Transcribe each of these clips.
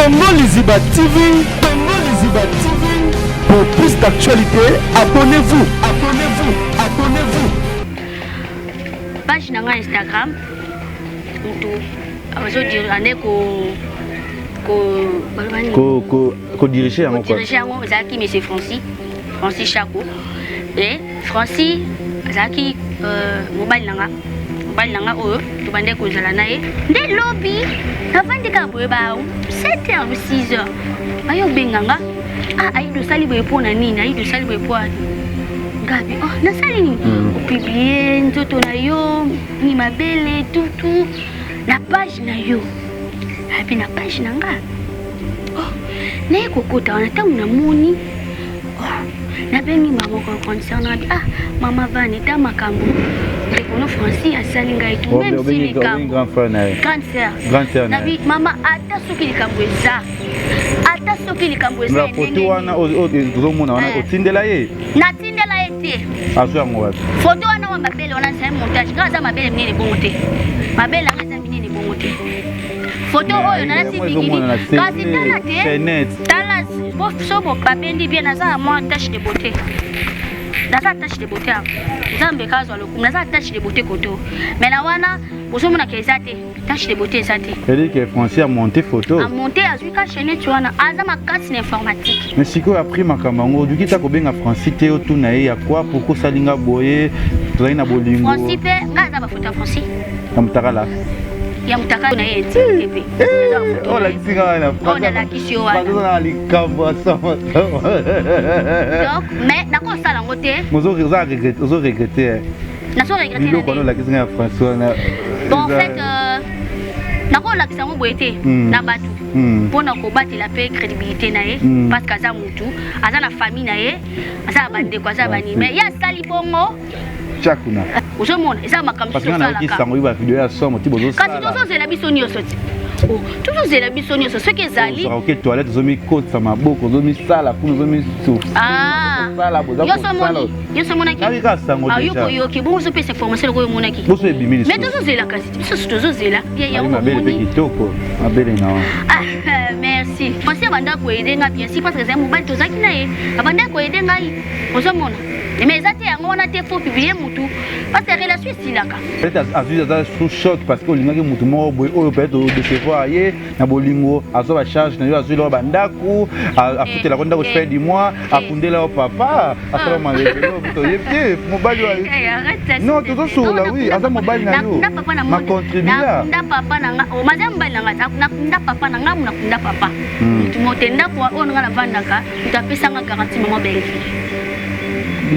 Congo Liziba TV, Congo Liziba TV. Pour plus d'actualités, abonnez-vous, abonnez-vous, abonnez-vous. Page na nga Instagram, mutu azodire ande ko ko ko ko diriger yango quoi. Diriger yango ezalaki monsieur Francis, Francis Chako. Et Francis azalaki euh, mobali na nga mobali na nga oyo tobandaki kozala na ye nde lobi navandi kaka boye ba 7 heures ou 6 heures baye obenga nga ah aida osali boye mpo na nini aida osali boye mpo ngabi oh nasali nini hmm. opiblie nzoto na yo ni mabele tutu na page na yo abi na page na nga oh naye kokota wana ntango namoni oh, nabengi mama concerne abi ah mama vani ta makambo ndeko no francis asali ngai tout même si likambo grande sœur nabi mama ata soki likambo eza ata soki likambo eza foto wana ozomona wana eh. otindela ye natindela ye te azwi yango wapi foto wana wa mabele wana c'est montage ngai aza mabele minene bongo te mabele yanga eza minene bongo te foto oyo nalati bikini kasi tala te tala so babendi bien naza na mwa tache de beauté naza tache de beauté awa nzambe kazwa lokumu naza tache de beauté koto mais na wana ozomonaka eza te tache de beauté eza te c'est-à-dire que français a monté photo a monté azwi ka chaînette wana aza makasi na informatique mais sikoyo apres makambo yango oduki ta kobenga francis te otuna ye ya quoi pourquoi osali nga boye tozali na bolingo francis mpe ngai aza bafoto ya francis ya mutakala ya mutakala na ye intimité mpe eh, olakisi nga wana oyo nalakisi yo wana na likambo ya sama sama donc mais nakosala yango te ozo regrette nazo regrette biloko wana olakisi nga ya français wana bon en fait euh, nakolakisa yango boye te hmm. na bato hmm. mpo na kobatela mpe crédibilité na ye hmm. parce que aza mutu aza na famille na ye aza na bandeko aza na banini mais ye asali bongo tia kuna ozomona eza makambo parce que nayoki sango yo bavideo ya somo ti bozosala kasi tozozela biso nyonso ti oh, tozozela biso nyonso soki ezali oke toilette ozomikotisa maboko ozomisala kuna ozomisosala nyonso omonaki kaka sango ah, yo koyoki bongo ozopesa information lokoyo omonaki boso ebimi mais tozozela kasi biso tozozela yango mabele mpe kitoko mabele na ah, merci français abanda koyede nga bien si parce que ezali mobali tozalaki na ye abanda koyede ngai ozomona mais eza te yango wana te faut publier mutu parce que relation esilaka peut-être azwi aza sous choc parce que olingaki mutu moko boye oyo peut-être odecevoir ye na bolingo azwa bacharge na yo azwi loko bandako afutelako ndako fin du mois akundela yo papa asala malebelo toyebi te mobali non tozosolola wi aza mobali na yo macontribua nakunda papa na nga maza mobali na nga nakunda papa na nga nakunda papa mutu mote ndako oyo nga navandaka moto apesanga garantie mama bellevue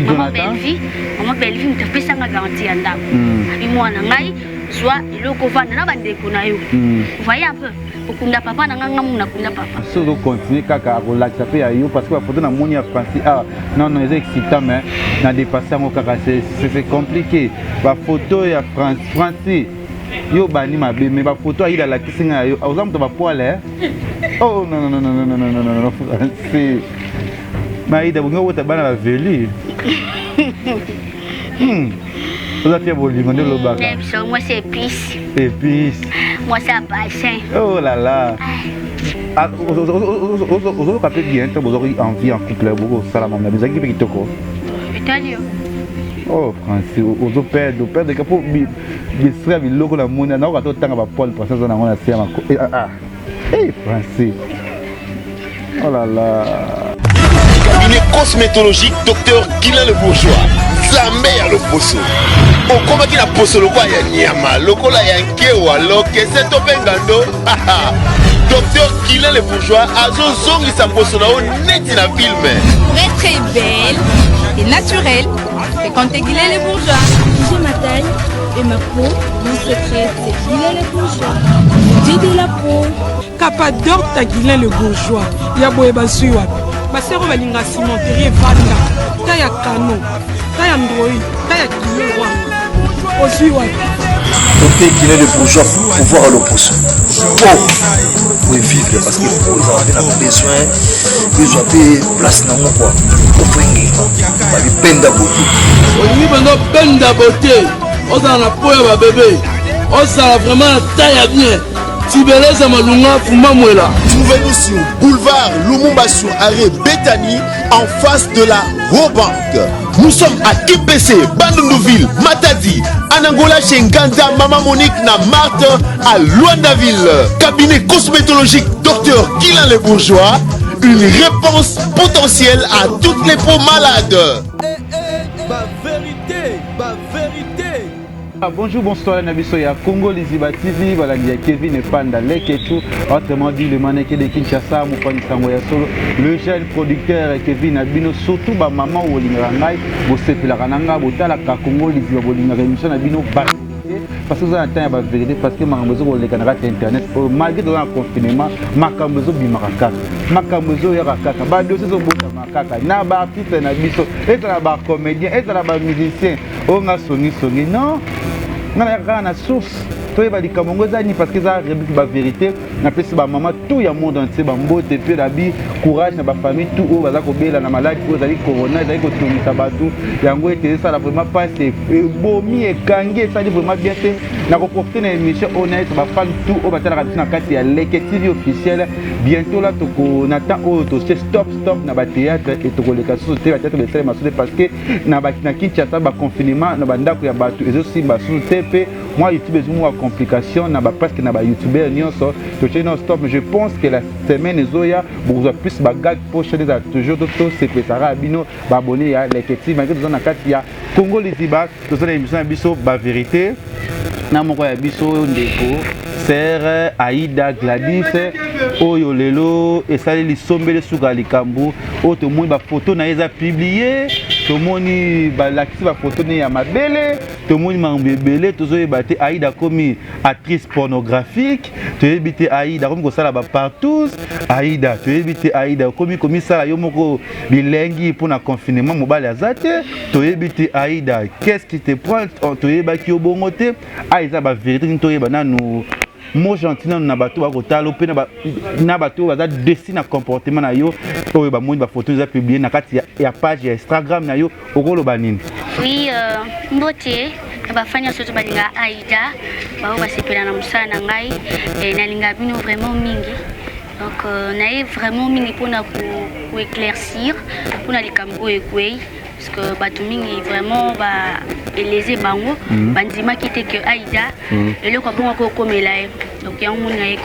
mama bellevue mama bellevue moto apesanga garantie ya ndako hmm. abi mwana ngai zwa eloko ovanda na bandeko na yo hmm. voyez un peu okunda papa na ngai ngamu nakunda papa soki ozocontinue kaka akolakisa mpe ya yo parce que bafoto namoni ya francis ah non non eza excitant mais na dépasse yango kaka c'est compliqué bafoto ya francis yo obandi mabe mais bafoto ayida alakisi ngai ya yo oza moto bapoile Oh non non non non non non non non non français. Maïda bongi obota bana ba veli. Hmm. Oza fia bolingo nde olobaka. Hmm, so moi c'est épice. Épice. Moi c'est bassin. Oh là là. Ah, ozoyoka mpe bien ntango bozwaki envie en couple bokosala mama na bizalaki mpe kitoko etali yo oh français ozoperdre operdre ka mpo bisika ya biloko na moni nakoka te otanga bapoile français aza nango na se ya mako eh, ah, ah. hey, français oh là là cabinet cosmétologique docteur Guilain le bourgeois nzambe ya loposo okomaki na poso lokola ya nyama lokola ya nkewa lokese to mpe ngando docteur Guilain le bourgeois azozongisa poso na yo neti na filme très très belle et naturelle c'est quand t'es Guilain le bourgeois j'ai ma taille et ma peau mon secret c'est Guilain le bourgeois beauté de la peau Capador ta Guilain le bourgeois ya boye bazwi wapi basero balinga cimenterie evanda ta ya kano ta ya ndroi ta ya kilo wana ozwi wapi Docteur Guilain le bourgeois pouvoir ya loposo po po vivre parce que po ezala mpe na besoin ezwa mpe place nango kua po engenga babipenda bote olingi mpenza obenda bote ozala na po ya babebe ozala vraiment na taille ya bien. Tibeleza Malunga Fumba Mwela. Trouvez-nous sur boulevard Lumumba sur arrêt Bethany en face de la Rawbank. Nous sommes à Kipese, Bandundouville, Matadi, Anangola chez Nganda, Maman Monique na Marthe à Luandaville. Cabinet cosmétologique Docteur Guilain Le Bourgeois, une réponse potentielle à toutes les peaux malades. Ba vérité, ba vérité. Ah, bonjour, bonsoir, na biso ya Congo Liziba TV, balandi ya Kevin Epanda Lekechu, autrement dit le maneke de Kinshasa, mopanzi sango ya solo, le jeune producteur Kevin Abino, surtout ba maman bolingaka ngai, bosepelaka na ngai, botalaka Congo Liziba, bolingaka émission na bino ba parce que oza na temps ya bavérité, parce que makambo ezokoleka na kati ya internet oyo, malgré toza na confinement, makambo ezobimaka kaka, makambo ezoyaka kaka, badossier ezobotama kaka na baartiste na biso, ezala bacomédien, ezala bamusicien. Oyo nga songisongi, non, nga nayaka kaka na source, toyeba likambo yango eza nini, parce que eza rubrique bavérité. Napesi bamama tout ya monde entier bambote, mpe nabi courage na bafamille tout oyo baza kobela na maladi oyo ezali corona, ezali kotungisa bato yango, ete esala vraiment mpasi, ebomi, ekangi, esali vraiment bien te. Nakoprofite na émission oyo nayesa bafan tout oyo batalaka biso na kati ya Leke TV officiel. Bientôt la toko na temps oyo tosie stop stop na bathéâtre e tokoleka susu te, bathéâtre besalema susu te, parce que na Kinshasa baconfinement na bandako ya bato ezosimba susu te, mpe mwa YouTube ezomwa complication na presque na bayoutubeur nyonso, totie non stop. Mais je pense que la semaine ezoya bokozwa plus bagag po chaîne ezala toujours tosepesaka ya bino baabonné ya Leke TV. Malgré toza na kati ya Congo Liziba, toza na émission na biso bavérité na moko ya biso ndeko sœur Aida Gladys, oyo lelo esali lisombele suka ya likambo oyo tomoni bafoto na ye eza publié, tomoni balakisi bafoto ne ya mabele, tomoni makambo ebele, tozoyeba te. Aida akomi actrice pornographique, toyebi te. Aida akomi kosala bapartouze, Aida toyebi te. Aida okomi komisala yo moko bilengi mpona confinement, mobali aza te, toyebi te. Aida, qu'est-ce qui te prend? Toyebaki yo bongo te. A eza bavérité nini? Toyeba nanu mo gentil nanu na bato bakotala mpe na bato oyo baza déçus na comportement na yo, oyo bamoni bafoto eza publié na kati ya page ya Instagram na yo, okoloba nini? Oui, mbote na bafani nyonso to balingaka Aida, bao basepela na mosala na ngai. Nalingaka bino vraiment mingi. Donc naye vraiment mingi mpona koéclaircir mpona likambo oyo ekwei, parce que bato mingi vraiment baeleze bango, bandimaki te ke Aida eloko abongaki okomela ye. Donc yango moni naye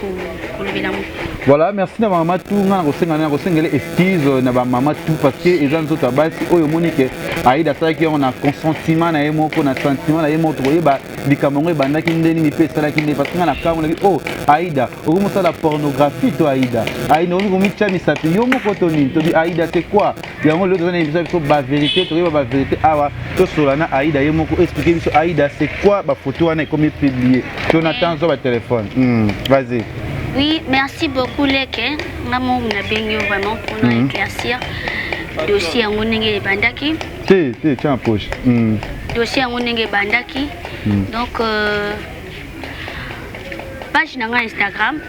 kolobela ngo. Voilà, merci na bamama tout. Nga na kosenga, na kosengela excuse na bamama tout, parce que eza nzoto ya basi oyo omoni ke Aida asalaki yango na consentiment na ye moko, na sentiment na ye moko. Tokoyeba likambo yango ebandaki nde nini mpe esalaki nde, parce que nga na kambo nabi: oh Aida, okomi kosala pornographie to Aida, Aida okomi komitya misapi yo moko to nini? Tobi Aida, c'est quoi yango? Lelo toza na émission biso bavérité, tokoyeba bavérité awa. Tosola na Aida ye moko, explique biso. Aida, c'est quoi bafoto wana ekomi publié? Jonathan, zwa batelefone, vas-y. Oui, merci beaucoup Leke. Nga mo nabengi yo vraiment mpona éclaircir dossier yango ndenge ebandaki. Te te, tia na poche. Dossier yango ndenge ebandaki. Donc page na nga Instagram,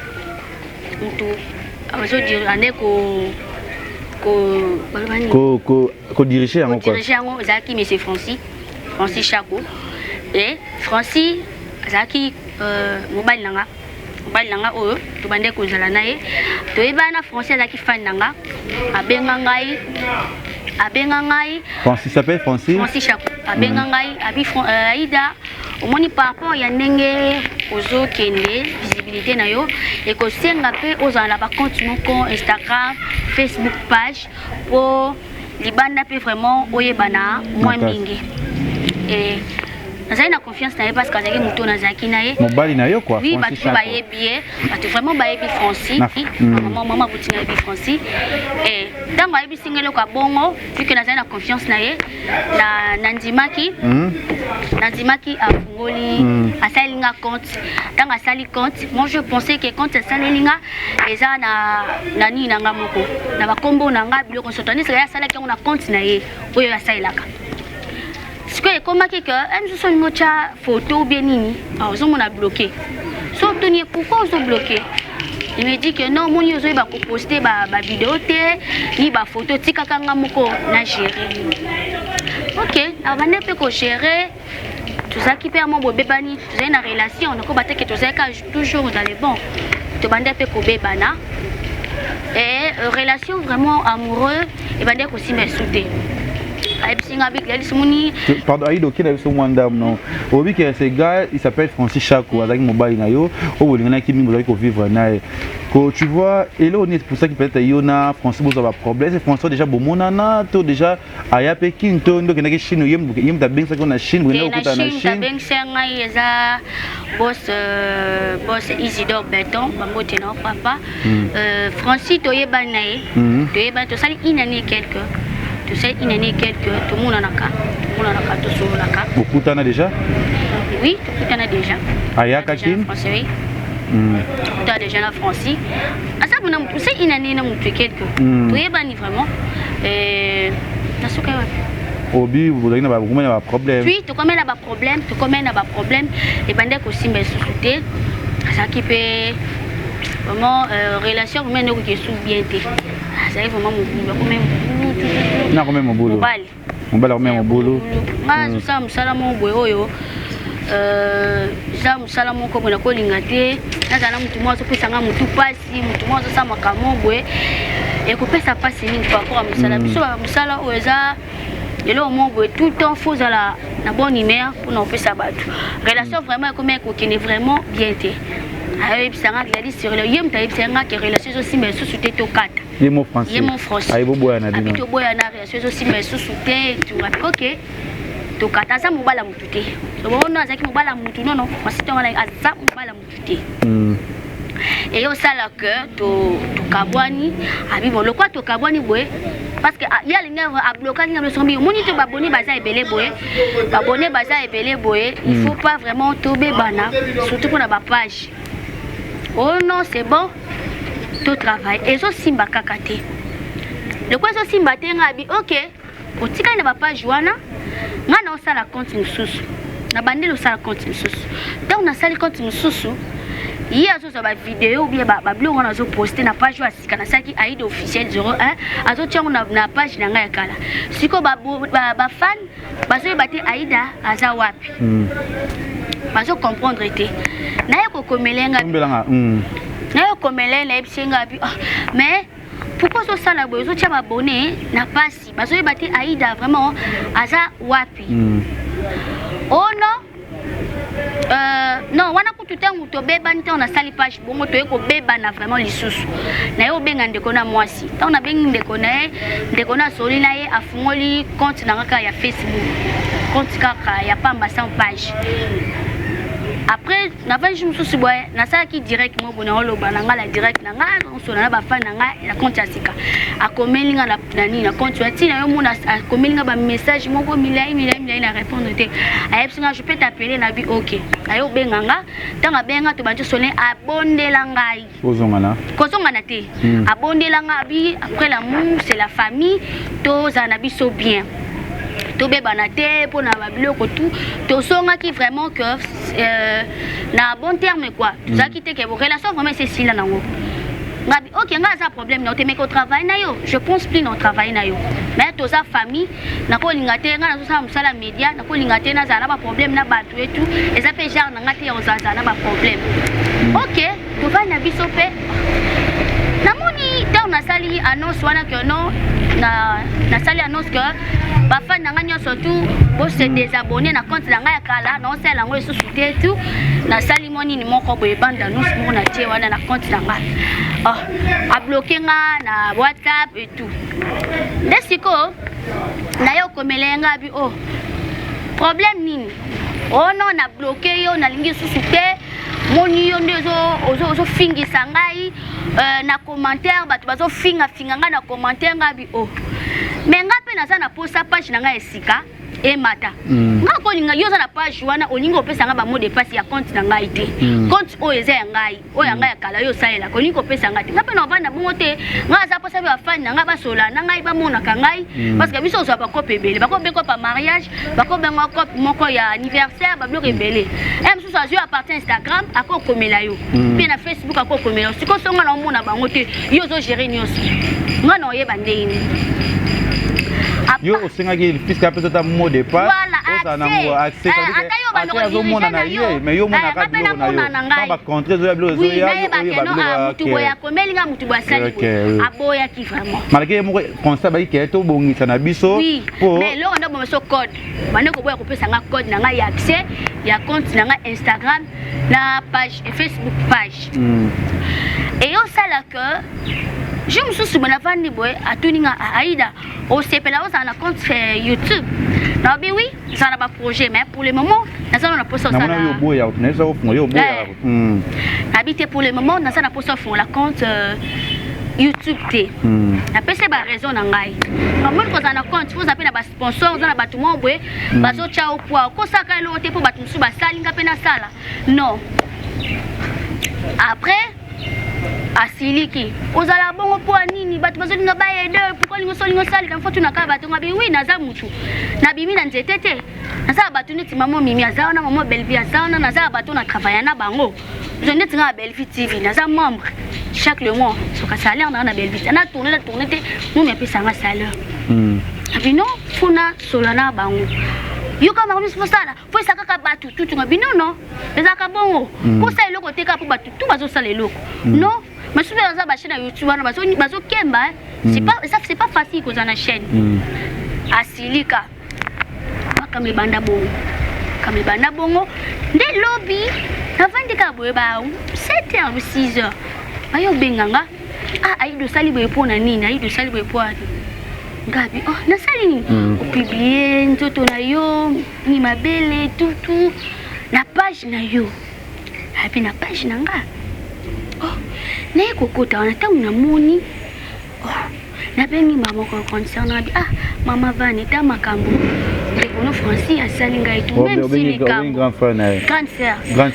mutu ande ko baloba nini? Kodirige yango quoi. Kodirige yango ezalaki monsieur Francis, Francis Chako. E Francis azalaki mobali na nga, mobali na nga oyo tobandaki kozala na ye, toyebana na Francis, azalaki fan na nga, abenga ngai, abenga ngai. Francis s'appelle Francis. Francis Chako abenga ngai, abi: Aida, omoni, par rapport ya ndenge ozokende, visibilité na yo ekosenga mpe ozala na bacompte moko Instagram, Facebook page, mpo libanda mpe vraiment oyebana mwa Makasi. mingi. E nazali na confiance na ye parce que azalaki moto oyo nazalaki na ye. Mobali na yo quoi. Oui. Francis Bato mpe Chako. bayebi ye, bato vraiment bayebi Francis. Mama, mama abuti, nayebi Francis. E ntango ayebisi ngai eloko ya bongo, vu que nazali na confiance na ye, nandimaki. Nandimaki, afungoli, asaleli nga compte. Ntango asali compte, moi je pensais que compte asaleli nga eza na nini na nga moko, na bakombo na nga, biloko nyonso. Tandis que ye asalaki yango na compte na ye oyo asalelaka. Sikoyo ekomaki ke mosusu olingi otya photo ou bien nini, ah, ozomona bloqué. So otuni ye: pourquoi ozo bloqué? Il me dit que non, omoni, ozoyeba koposte bavideo te ni bafoto, tikaka nga moko na gérer. Ok, abande mpe kogérer. Tozalaki mpe ya mwa bobebani, tozali na relation, nakoba te ke tozalaki kaka toujours dans le bon. Tobandaki mpe kobebana. Et relation vraiment amoureux ebandaki kosimba esu te. Ayebisi nga big Gladys moni. Pardon, Aïdo, okenda biso mwa ndambo non. Oyebi ke ce gars, il s'appelle Francis Chako, azalaki mobali na yo, oyo bolinganaki mingi, bozalaki kovivre na ye. Ko tu vois, eloko nini pour ça que peut-être yo na Francis bozwa ba problème, c'est François déjà bomonana to déjà aya mpe Kin to nde okendaki Chine, ye moto abengisaki yo na Chine, bokendaki kokutana na Chine. Abengisa ngai eza boss, boss Isidore Beton, bambote na papa. Francis toyebani na ye, toyebani, tosali une année quelque, tosali une année quelque, tomonanaka, tomonanaka, tosololaka. Bokutana déjà? Oui, tokutana déjà. Ayaka Kin? Français, oui. Tokutana déjà na Francis. Aza mpona motu, c'est une année na motu quelque. Toyebani vraiment. Nasuka wapi? Obi bozalaki na bokomai na baproblème. Puis tokomai na baproblème, tokomai na baproblème, ebandaki kosimba lisusu te. Azalaki mpe vraiment relation vraiment endekoki esu bien te. Azalaki vraiment mobulu, akomai mobulu. Nakomai mobulu. Mobali. Mobali akomai mobulu. Nga azosala mosala moko boye oyo eza mosala moko boye nakolinga te nazala na motu moko azopesa nga motu mpasi, motu moko azosala makambo moko boye ekopesa mpasi mingi par rapport ya mosala biso. Mosala oyo eza eloko moko boye, tout le temps faut ozala na bonne humeur mpona kopesa bato. Relation vraiment ekomi ekokende vraiment bien te. Ayebisa nga Gladys, ye moto ayebisa nga ke relation ezosimba lisusu te, tokata. Ye mo Français? Ye mo Français. Aye boboya na abi bino? Toboya na relation, ezosimba lisusu te, tu ok, tokata. Aza mobala motu te, ono azalaki mobala motu nono Francis ntongo wana aza mobala motu te. Eye osala ke tokabwani. Abi bon, lokwa tokabwani boye, parce que ye alingi ablokaki nga biso. Omoni te, babone baza ebele boye, babone baza ebele boye, il faut pas vraiment tobebana, surtout mpona bapage. Oh non, c'est bon, totravaille, ezosimba kaka te. Lokwa ezosimba te, nga abi ok, otikali na bapage wana, nga na osala compte mosusu. Na bandeli osala compte mosusu. Ntango nasali compte mosusu, ye azozwa bavideo ou bien babiloko wana azoposte na page oyo ya sika nasalaki, Aide officiel 01, azotia yango na page na ngai ya kala. Sikoyo bafan bazoyeba te Aida aza wapi, bazocomprendre te. Naye kokomela nga, Ombelanga. Naye kokomela ye, nayebisi nga abi: "Ah, mais pourquoi ozosala boye, ozotia babone na pasi, bazoyeba te Aida vraiment aza wapi?" Oh non, non, wana kutu ntango tobebani, ntango nasali page bongo, toye kobebana vraiment lisusu. Naye obenga ndeko na mwasi. Ntango nabengi ndeko na ye, ndeko na asoli na ye, afungoli compte na nga kaka ya Facebook, compte kaka ya pamba sans page. Après navandi mosusu boye, nasalaki direct moko boye, naoloba na ngai na direct na ngai, naosola na bafan na ngai na compte ya sika. Akomeli nga na nini, na compte ya ntina yo mona, akomeli nga bamessage moko milai milai milai, na répondre te. Ayebisi nga: "Je peux t'appeler?" Na bi ok. Aye obenga nga. Ntango abenga, tobandi sone, abondela ngai. Ozongana? Kozongana te. Abondela nga, abi après l'amour c'est la famille, tozala na biso bien, tobebana te mpona babiloko tout. Tozongaki vraiment que na bon terme quoi, tozalaki te ke relation vraiment esesila nango. Ngabi ok, nga aza problème na yo te, mais kotravaille na yo, je pense plus na travaille na yo, mais toza famille, nakolinga te. Nga nazosala mosala média, nakolinga te nazala na baproblème na bato et tout, eza mpe genre na nga te ya kozalazala na baproblème. Ok, tovandi na biso mpe. Namoni ntango nasali annonce wana ke non, nasali annonce ke bafani na ngai nyonso tout bose désabonner na compte na ngai ya kala, naosala yango lisusu te. Tu nasali mwa nini moko boye, bande annonce moko natie wana na compte na ngai. Oh, abloke nga na WhatsApp et tout. Nde sikoyo naye okomela ye nga abi: "Oh, problème nini?" "Oh non, na bloke yo, nalingi lisusu te. Moni yo nde ozofingisa ngai na commentaire, bato bazofingafinga ngai na commentaire." Ngai abi: "Oh, mais nga mpe naza na posa page na ngai esika emata. Nga kolinga yo oza na page wana, olingi kopesa ngai bamot de passe ya compte na ngai te. Compte oyo eza ya ngai, oyo ya ngai ya kala, oyo osalelaka, olingi kopesa ngai te. Nga mpe na ovanda bongo te. Ngai aza mposa mpe bafani na ngai basola na ngai, bamonaka ngai, parce que biso ozwa bakope ebele, bakobenga kope mariage, bakobenga kope moko ya anniversaire, babiloko ebele. E mosusu azwi à partir Instagram, akokomela yo mpe na Facebook akokomela yo. Sikoyo so nga na omona bango te, yo ozogere nyonso, nga na oyeba ndenge nini?" Yo osengaki puisque apesa ata mot de passe. Voilà. ozala nango accès ata yo bando azomona na ye mais yo omonaka biloko na yo ntango bacontre ezoya biloko ezoya oyeba biloko mutu boye akomeli nga mutu boye asali boye aboyaki vraiment malgré ye moko constat bayiki ke tobongisa na biso po mais eloko nde obomisa code bande koboya kopesa nga code na ngai ya accès ya compte na ngai Instagram na page Facebook page eyosala que jour mosusu boye navandi boye atuni nga Aida osepela ozala na compte euh, youtube nalobi oui ozala na baprojet mais pour le moment naza na posa nabi te pour le moment naza na posa ofungola compte euh, youtube te hmm. napesi baraison na ngai amoni kozala na compte fo oza mpe na basponsor oza na bato moko boye hmm. bazotya yo pwa okosaka eloko te mpo bato mosusu basali nga mpe nasala non après asiliki ozala bongo mpo ya nini bato bazolinga baede pourkoi olingi osolingi osalika mfo tuna kaka bato ngabi wi naza mutu nabimi na nzete te naza ya bato neti mama mimi aza wana mama bellevie aza wana naza ya bato na travailla na bango ozo neti nga ya bellevie tv naza membre chaque le mois soka salaire nanga na bellevie na tourne na tourne te momi apesa nga salaire hmm. abi non fo nasola na bango yoka bango miso fosala fo esa kaka bato tutunga bino non ezalaka bongo mm. kosala eloko te kaka mpo bato tu bazosala eloko mm. non masusu mpe baza bachaine ya youtube wana bazokemba mm. c'est pas facile kozala na chaîne asilika makambo ebanda bongo makambo ebanda bongo nde lobi navandi kaka boye ba 7 heures 6 heures baye obenga nga ah aida osali boye mpo na nini aida osali boye mpo na nini ngabi oh nasali nini mm. opublie nzoto na yo ni mabele tutu na page na yo abi na page na nga oh naye kokota wana ntango namoni oh, nabengi mama concerne abi ah mama vani ta makambo ndeko no francis asali ngai tu même si likambo grande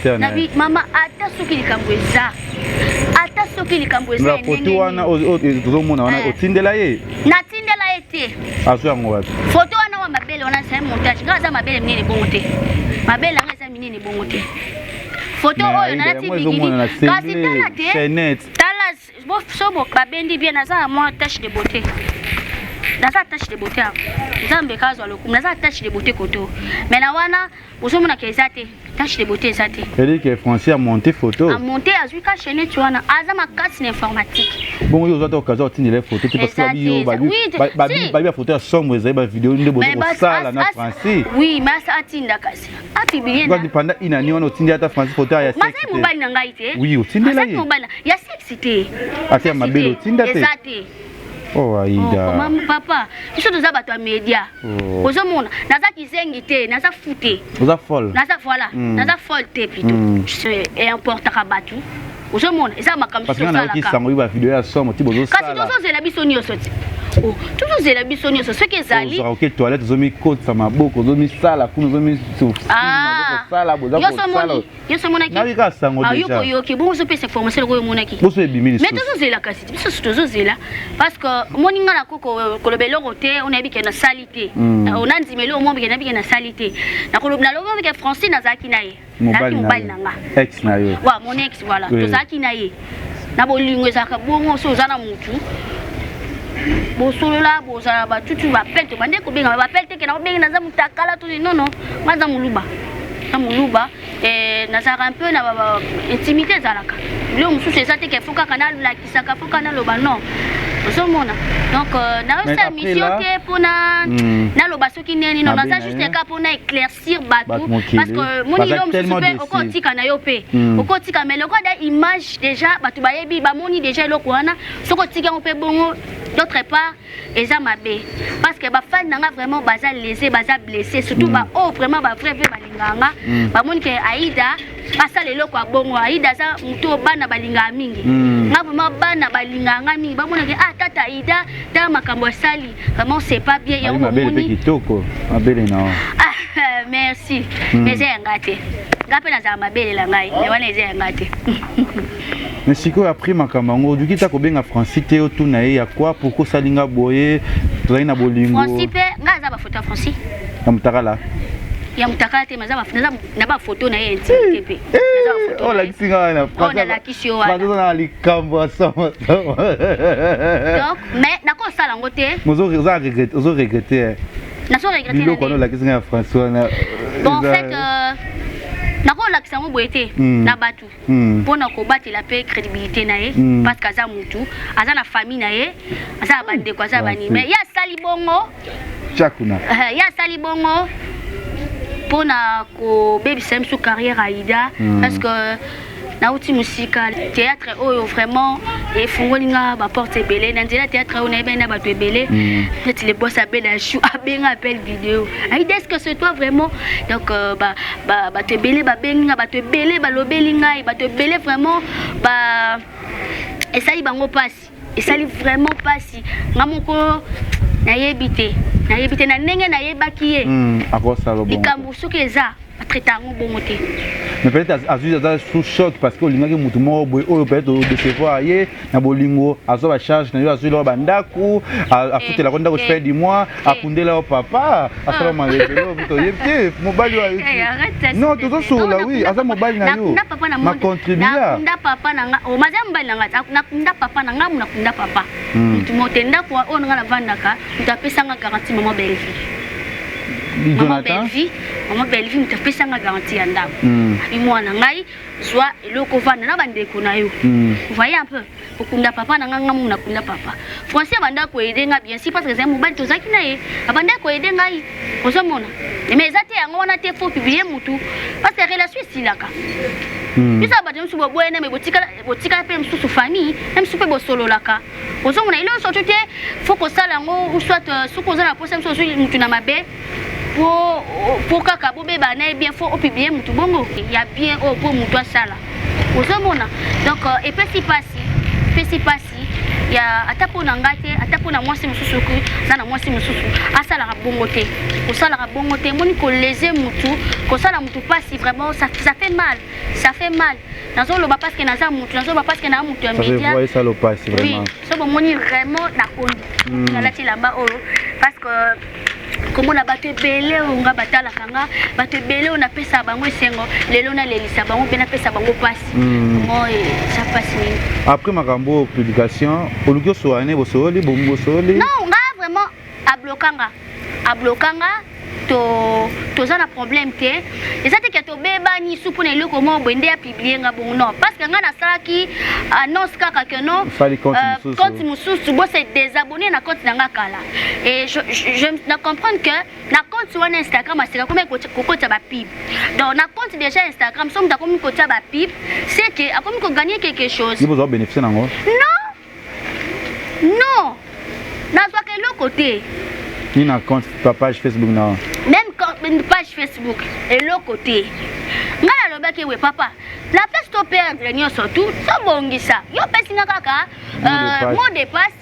sœur nabi mama ata soki likambo eza ata soki likambo eza foto wana tozomona wana eh. otindela ye natindela ye te azwi yango wapi foto wana wa mabele wana c'est montage ngai aza mabele minene bongo te mabele yanga eza minene bongo te foto oyo nalati bikini kasi tala te tala so babendi bien naza na mwa tache de beauté naza tache de beauté awa nzambe kazwa lokumu naza tache de beauté koto mais na wana ozomona ke eza te tache de beauté eza te c'est-à-dire que Francis a monté photo a monté azwi ka chaînette wana aza makasi na informatique bongo yo oza ta occasion otindela photo te parce que babi yo babi babi ba photo ya sombre ezali ba vidéo nde bozo kosala na Francis oui mais asa atinda kasi apublier na pendant une année wana otindi ata Francis photo ya sexe mazali mobali na ngai te oui otindela ye mobali ya sexe te ata ya mabele otinda te eza te Oh, Aïda. Oh, mama, papa, biso toza bato ya media. Oh. Ozomona, naza kizengi te, naza fou te. Oza folle. Naza voilà, mm. naza folle te plutôt. Mm. Et importaka bato. Ozomona, eza makambo Parce que nayoki sango ba video ya somo ti bozosala. Kasi tozozela biso nyonso ti. Oh, tozozela biso nyonso soki ezali. Ozala oke toilette ozomikotisa maboko, ozomisala kuna ozomisala boza kosala. Yo omonaki? Nayoki kaka sango ah, deja. Yo oyoki, bongo ozopesa information lokola omonaki. Boso ebimi lisusu. Mais tozozela kasi, biso susu tozozela parce que omoni nga nako koloba eloko te, onayebi ke nasali te. Hmm. Euh, onandima eloko moko ke nayebi ke nasali te. Nakoloba nalobi ke Francine azalaki na ye. Mobali na nga. Ex na yo. Wa mon ex voilà. Tozalaki na ye. Na bolingo ezalaka bongo so oza na mutu bosolola bozala batutu bapele tobande kobenga bapele te ke nakobengi naza mutakala to non non nga naza moluba na moluba eh, nazalaka un peu na intimité ezalaka biloko mosusu eza te ke fo kaka nalakisaka fo kaka naloba non ozomona donc euh, naosala mission te mpona hmm. naloba soki nini non naza juste kaka mpona éclaircir bato parce que moni eloko mosusu mpe okotika na yo mpe hmm. okotika mais lokola da image déjà bato bayebi bamoni déjà eloko wana soki otiki yango mpe bongo d'autre part eza mabe parce que bafani na nga vraiment baza lese baza blesse surtout mm. baoyo vraiment bavrai vrai balingaka nga mm. bamoni ke aida asala eloko ya bongo aida aza motu oyo bana balingaka mingi mm. nga vraiment bana balingaka nga mingi bamona ke ah tata aida tala makambo asali vraiment c'est pas bien yango bomoni kitoko mabele na ah, merci mm. mais eza ya nga te nga mpe nazala mabele na ngai me wana eza ya nga te Mais sikoyo après makambo yango oduki ta kobenga Francis te otuna ye ya quoi pourquoi osali nga boye tozali na bolingo Francis mpe nga aza bafoto ya Francis ya mutakala ya mutakala te mais aza na bafoto na ye intimité mpe eh, eh, olakisi nga wana oh, nalakisi yo wana na likambo ya sama donc mais nakosala yango te ozo regrette eh. Nazo regretter. Biloko wana olakisi ngai ya François na Bon, en fait, nakolakisa yango boye te na bato mpona kobatela mpe crédibilité na ye, parce que aza mutu, aza na famille na ye, aza na bandeko, aza na banini. Mais ye asali bongo Chakuna. Ye asali bongo mpona kobebisa ye mosu carrière Aida, parce que nauti mosika. Théâtre oyo vraiment efungoli nga baporte ebele. Na nzela théâtre oyo nayebani na bato ebele, neti le boss abela chou, abenga appel vidéo: "Aïda, est ce que c'est toi vraiment?" Donc bato ebele babengi nga, bato ebele balobeli ngai, bato ebele vraiment ba esali bango mpasi, esali vraiment mpasi. Nga moko nayebi te, nayebi te na ndenge nayebaki ye. Akosala bongo. Likambo soki eza batraiter yango bongo te. Mais peut-être azwi, aza sous choc parce que olingaki motu moko boye oyo peut-être odécevoir ye na bolingo. Azwa bacharge na yo, azwi loko bandako, afutelako ndako fin du mois, akundela yo papa, asala malebele oyo toyebi te. Mobali oyo, non, tozosola, oui, aza mobali na yo, macontribua. Nakunda papa na nga, maza mobali na nga. Nakunda papa na nga, nakunda papa motu mo te. Ndako oyo nga navandaka, moto apesanga garantie, mama Bellevie. Mama Bellevie, mama Bellevie, moto apesanga garantie ya ndako. Abi: "Mwana ngai, zwa eloko, ovanda na bandeko na yo." Voyez un peu, kokunda papa na nga, nga mu nakunda papa. Français abanda koaider nga, bien sûr, parce que ezali mobali, tozalaki na ye, abanda koaider ngai, ozomona. Mais eza te yango wana te faut publier mutu, parce que relation esilaka. Biso bato mosusu boboyana, me botikala mpe mosusu famille na mosusu mpe bosololaka, ozomona. Eloko surtout te faut kosala yango, ou soit soki oza na posa mosusu, ozwi mutu na mabe po kaka bobeba na ye bien, faut opublier mutu bongo ya bien oyo mpo mutu asala, ozomona. Donc epesi mpasi, epesi mpasi ya ata mpo na ngai te, ata mpo na mwasi mosusu. Aza na mwasi mosusu asalaka bongo te, kosalaka bongo te. Emoni koléser mutu, kosala mutu mpasi, vraiment ça, ça fait mal, ça fait mal. Nazoloba parce que naza mutu, nazoloba parce que naza mutu ya média. Oui, so bomoni vraiment nakondi, nalati elamba oyo parce que komona bato ebele oyo nga batalaka nga, bato ebele oyo napesa bango esengo, lelo nalelisa bango mpe napesa bango mpasi mo, eza mpasi mingi. Après makambo publication, oluki osola ne, bosololi, bosoli? Non, nga vraiment abloquer nga, abloquer nga. Toza na problème te, eza te ke tobebani su mpona eloko moko boye nde apublier nga bongo, non, parce que nga nasalaki annonce kaka ke non, compte mosusu, bose désabonner na compte na nga kala. Et je na comprendre que na compte wana Instagram aseka komi kokotisa bapub. Donc na compte déjà Instagram, so moto akomi kotia bapub, c'est que akomi kogagner quelque chose. Yo bozwa bénéfice nango? Non, non, nazwaka eloko te. Ni na compte, pa page Facebook na? Même page Facebook, eloko te. Ngai nalobaki: "We papa, la place toperdre nyonso tu, tobongisa. Yo opesi nga kaka mot de passe,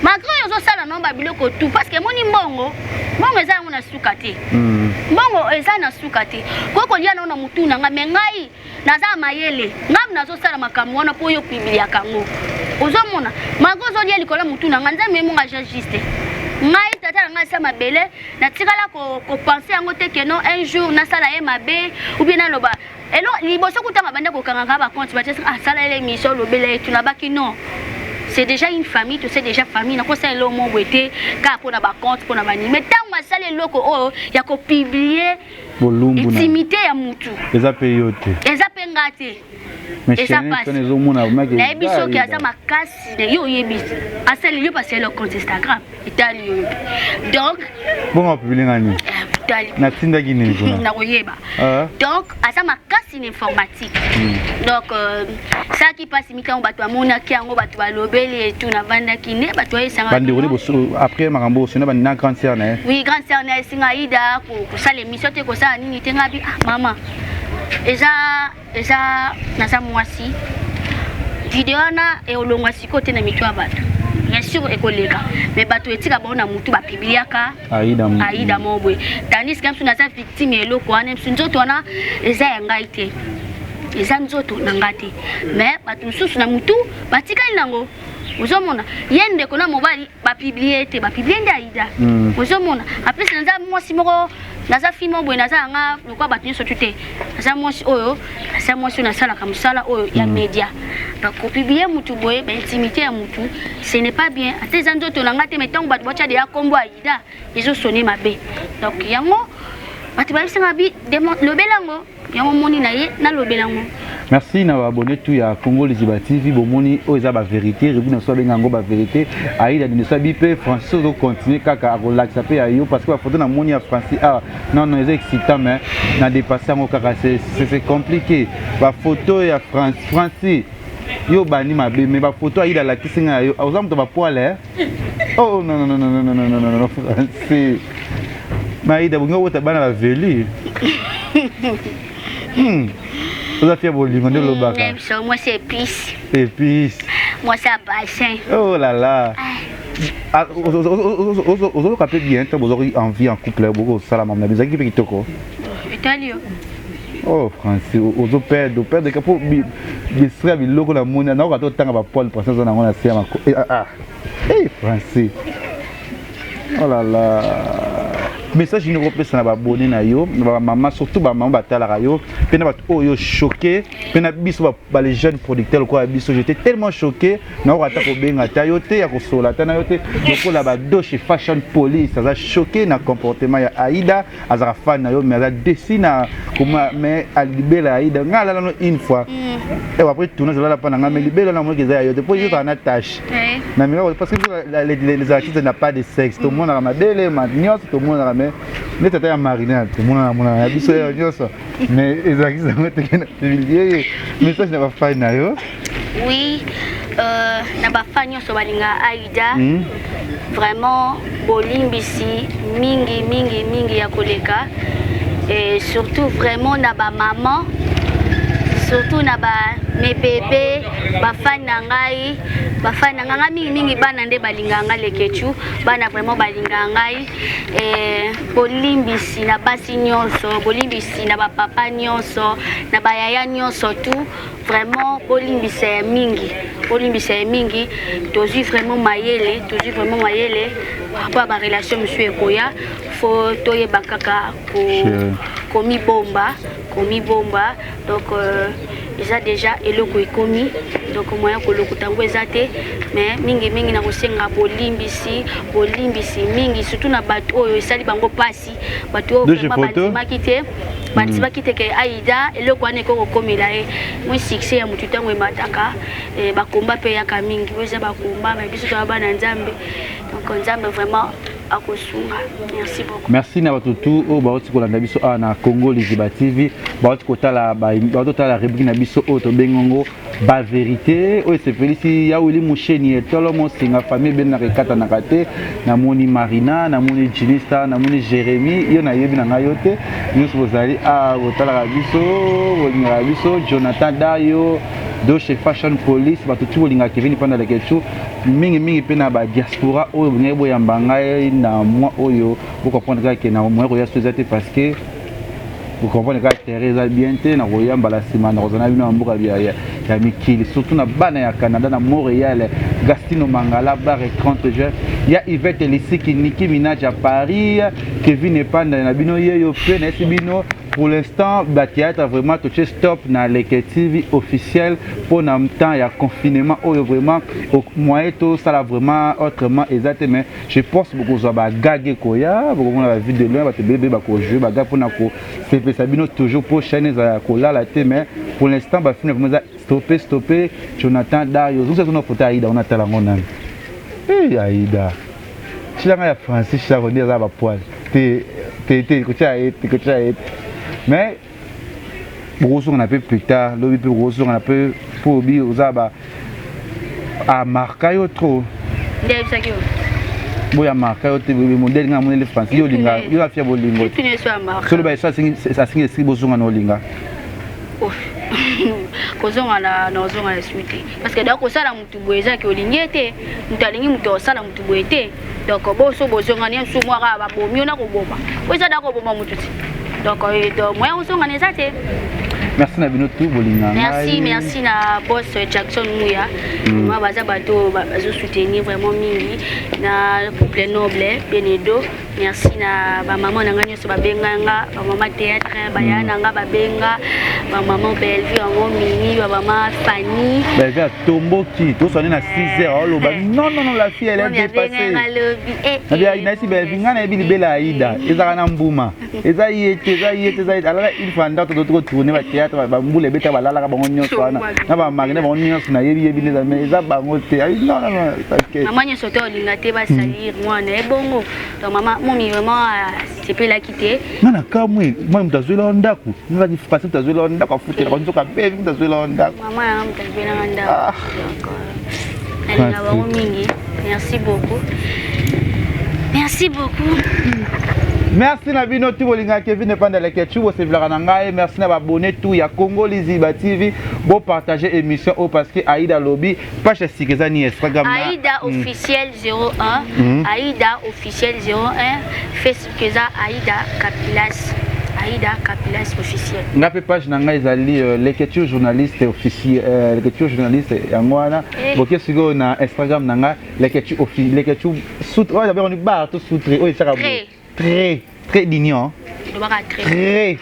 malgré oyo ozosala no babiloko tu, parce que emoni mbongo, mbongo eza yango na suka te, mbongo eza na suka te. Koki kolia nao na motu na ngai, me ngai naza mayele, ngai nazosala makambo wana mpo oyo publiaka yango, ozomona. Malgré ozolia likolo ya motu na ngai, Nzambe emonga, ja juste ngai tata na ngai asa mabele, natikala kopenser yango te ke non, un jour nasala ye mabe ou bien naloba elo liboso kutanga banda kokangaka bacompte, batie asala ele émission, olobela ye tuna baki. Non, c'est déjà une famille, to c'est déjà famille. Nakosala eloko moko boye te kaka mpona bacompte, mpona banini. Mais ntango asala eloko oyo ya kopublier intimité ya mutu, eza mpe yo te. Eza mpe nga te, eza pasi. Nayebi soki aza makasi, yo oyebi asali yo, parce que compte Instagram etali yo mpe, donc Bongo apublier nga nini? Natindaki nini kuna? Nakoyeba. Donc aza makasi na informatique. Donc salaki mpasi mitango, bato bamonaki yango, bato balobeli etu, navandaki nde bato bayesanga. Bandeko nde après makambo osona na grande sœur na ye? Oui, grande sœur na ye esinga: "Aida, kosala émission te, kosala nini te." Nga bi: "Ah mama, eza naza mwasi, video wana elongwa sikoyo te na mito ya bato. Bien sûr ekoleka, mais bato etika bango na mutu, bapubliaka Aida moko boye, tandis que mosu naza victime ya eloko wana. Mosu nzoto wana eza ya ngai te, eza nzoto na ngai te, mais bato mosusu na mutu batikali nango, ozomona. Ye ndeko na mobali bapublier te, bapublier nde Aida, ozomona. Apesi naza mwasi moko. Naza fille moko boye, naza yanga lokola bato nyonso tu te. Naza mwasi oyo, naza mwasi oyo nasalaka mosala oyo ya media. Donc kopublier mutu boye, ba intimité ya mutu, ce n'est pas bien. Ata eza nzoto na nga te, mais ntango bato batya deya kombo Aida, ezosone mabe. Donc yango bato bayebisanga bi lobela yango, yango moni na ye nalobela yango. Merci na baabonné tout ya Congo Liziba TV. Bomoni oyo eza bavérité, rubrique na biso abenga yango bavérité. Aida Dinosa bi mpe Francis ozocontinue kaka, akolakisa mpe ya yo, parce que bafoto namoni ya Francis awa, non non, eza excitant, mais na dépassé yango kaka, c'est compliqué. Bafoto ya Francis, yo bani mabe, mais bafoto Aida alakisi ngai ya yo, oza moto bapoils. Oh non non non non non non non non, Francis, Maïda bongi obota bana baveli. Oza fia bolingo nde olobaka. So mwasi épice. Épice. Mwasi ya bassin. Oh là là. Ah, ozoloka mpe bien ntango bozwaki envie en couple, bokosala mama na bino, ezalaki mpe kitoko. Etali yo. Oh Francis, ozoperdre, operdre ka mpo bisika ya biloko na moni, nakoka te otanga bapoils. Francis aza nango na se ya mako. Ah eh, Francis, oh là là, message nini okopesa na baabonnés na yo, na bamama, surtout bamama batalaka yo, mpe na bato oyo choqué, mpe na biso bales jeunes producteurs lokola biso? J'étais tellement choqué, nakoka ata kobenga ata yo te, ya kosola ata na yo te. Lokola badoshe Fashion Police aza choqué na comportement ya Aida, azalaka fan na yo, mais aza déçu na koma. Mais alibela ya Aida, ngai alala no une fois ewa après tournage, olala mpa na ngai, mais libela na monaki eza ya yo te, mpo ezozala na tâche na minga, parce que les artistes n'a pas de sexe. Tomonaka mabele nyonso, tomonaka, mais neti ata ya Marina tomonana monana ya biso yo nyonso, mais ezalaki zango teke na publie. Message na bafans na yo? Oui, na bafans nyonso balingaka Aida, vraiment bolimbisi mingi mingi mingi ya koleka, et surtout vraiment na bamama, surtout na ba mes bébés, bafans na ngai, bafans na ngai nga mingimingi, bana nde balingaka ngai, lekechu bana vraiment balingaka ngai. Bolimbisi na basi nyonso, bolimbisi na bapapa nyonso, na bayaya nyonso tout, vraiment bolimbisa ya mingi, bolimbisa ya mingi. Tozwi vraiment mayele, tozwi vraiment mayele par rapport ya barelation mosusu ekoya, fo toyeba kaka komibomba, komibomba. Donc eza déjà eloko ekomi, donc moyen kolokota yango eza te. Mais mingimingi na kosenga bolimbisi, bolimbisi mingi, surtout na bato oyo esali bango mpasi, bato oyo vraiment bandimaki te, bandimaki te ke Aida eloko wana ekoki kokomela ye. Mwi succès ya motu ntango emataka, bakomba mpe eyaka mingi. Oyo eza bakomba, mais biso toya bana Nzambe, donc Nzambe vraiment akosunga. Merci beaucoup. Merci na bato tu oyo bauti kolanda biso awa na Congo Liziba TV, bauti kotala, bauti kotala rubrique na biso oyo tobengi yango bavérité, oyo esepelisi ya Wili Musheni etolo mosinga famille ebendaka ekatanaka te. Namoni Marina, namoni Jinista, namoni Jérémi, yo nayebi na ngai yo te. Nyonso bozali awa, botalaka biso, bolingaka biso, Jonathan Dayo, Doshe Fashion Police, bato tu bolingaka Kevin Panda Lekechu mingimingi, mpe na badiaspora oyo bolingaki boyamba ngai na mwa oyo, bocomprendre kaka ke na moyen koya so eza te, parce que bocomprendre kaka terrain eza bien te. Na koyambala nsima na kozala na bino na mboka ya mikili, surtout na bana ya Canada, na Montréal, Gastino Mangala Bar 30 juin, ya Ivete Lisiki, Niki Minaj ya Paris, Kevin Epanda na bino yeyo mpe nayesi bino. Pour l'instant bathéâtre vraiment totie stop na Leke TV officiel mpona temps ya confinement oyo. Vraiment moyen tosala vraiment autrement eza te, mais je pense bokozwa bagag ekoya, bokomona bavue de loin, bato ebele bakojouer bagag mpona kosepesa bino toujours, mpo chaîne ezala ya kolala te. Mais pour l'instant bafilm vraiment eza stoppé, stoppé. Jonathan Dario, ozongisa zona foto Aida, ona tala yango nani. Hey, Aida tilanga ya Francis Chako nde aza bapoils te te te, kotia ye te, kotia ye te, mais bokozongana mpe plus tard, lobi mpe bokozongana mpe, mpo obi oza ba amarka yo trop. Nde ayebisaki yo? Boya marka yo te, modèle nga amoneli Francis, yo olinga yo afia bolingo. Tuna eso ya marka. Solo ba eso asingi esiki bozonga na olinga. Kozonga na ozonga na su te, parce que da kosala motu boye ezaki olingi ye te, moto alingi moto osala motu boye te. Donc boso bozongani ye mosusu mwaka babomi yo na koboma po eza da koboma motu te. Donc moyen ozongana eza te. Merci na bino tout bolinga Merci, merci na boss Jackson Mouya. Mm. Moi baza bato bazo soutenir vraiment mingi na couple noble Benedo. Merci na ba maman na nga nyonso babenga nga, ba maman théâtre, ba ya na nga babenga, ba maman Bellevue yango Mimi, ba maman Fanny. Bellevue atomboki, toswani na 6 heures oloba non non non la fille elle est dépassée. Nayesi Bellevue nga nayebi libela ya Aida ezalaka na mbuma. Eza ye te, eza ye te, eza ye te. Alala une fois ndako tozo tourner ba théâtre ba mbula ebeta balalaka bango nyonso wana. Na ba mari na bango nyonso nayebi yebi nde mais eza bango te. Non non non, ok. Maman nyonso te olinga te basalir mwana ebongo. Donc maman momi vraiment asepelaki te. Nga na kamwe, mwana moto azwela yo ndako. Nga ni français moto azwela yo ndako afutelaka nzoka bebe moto azwela yo ndako. Maman yanga moto azwelanga ndako. Donc nalinga bango mingi. Merci beaucoup. Merci beaucoup. Merci na bino tout bolinga Kevin Epanda leke tu bosevelaka na ngai. Merci na babonne tout ya Congo Liziba TV. Bo partager émission o parce que Aïda Lobby page ya sika eza ni Instagram na Aïda officiel 01 Aïda officiel 01 Facebook eza Aïda Kapilas Aïda Kapilas officiel. Nga pe page na ngai ezali euh, Leketure journaliste officiel euh, Leketure journaliste yango wana eh. boke sikoyo na Instagram na ngai Leketure offi Leketure sous oyo abenga ni bar to sous-très oyo esaka boye très très d'union très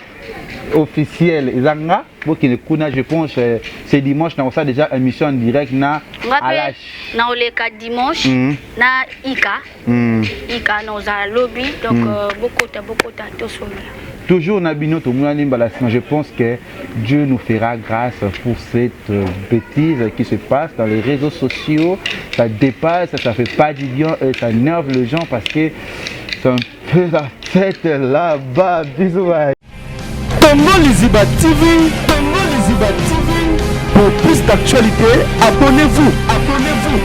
officiel eza nga bokende kuna je pense euh, c'est dimanche na kosala déjà émission en direct na alash na oleka dimanche mm. na ika mm. ika na ozala lobi donc mm. euh, bokota bokota tosolola toujours na bino tomonani mbala nsima je pense que Dieu nous fera grâce pour cette euh, bêtise qui se passe dans les réseaux sociaux ça dépasse ça fait pas du bien et ça énerve les gens parce que c'est un peu la fête là-bas bisous bye Congo Liziba TV, Congo Liziba TV. Pour plus d'actualités, abonnez-vous, abonnez-vous.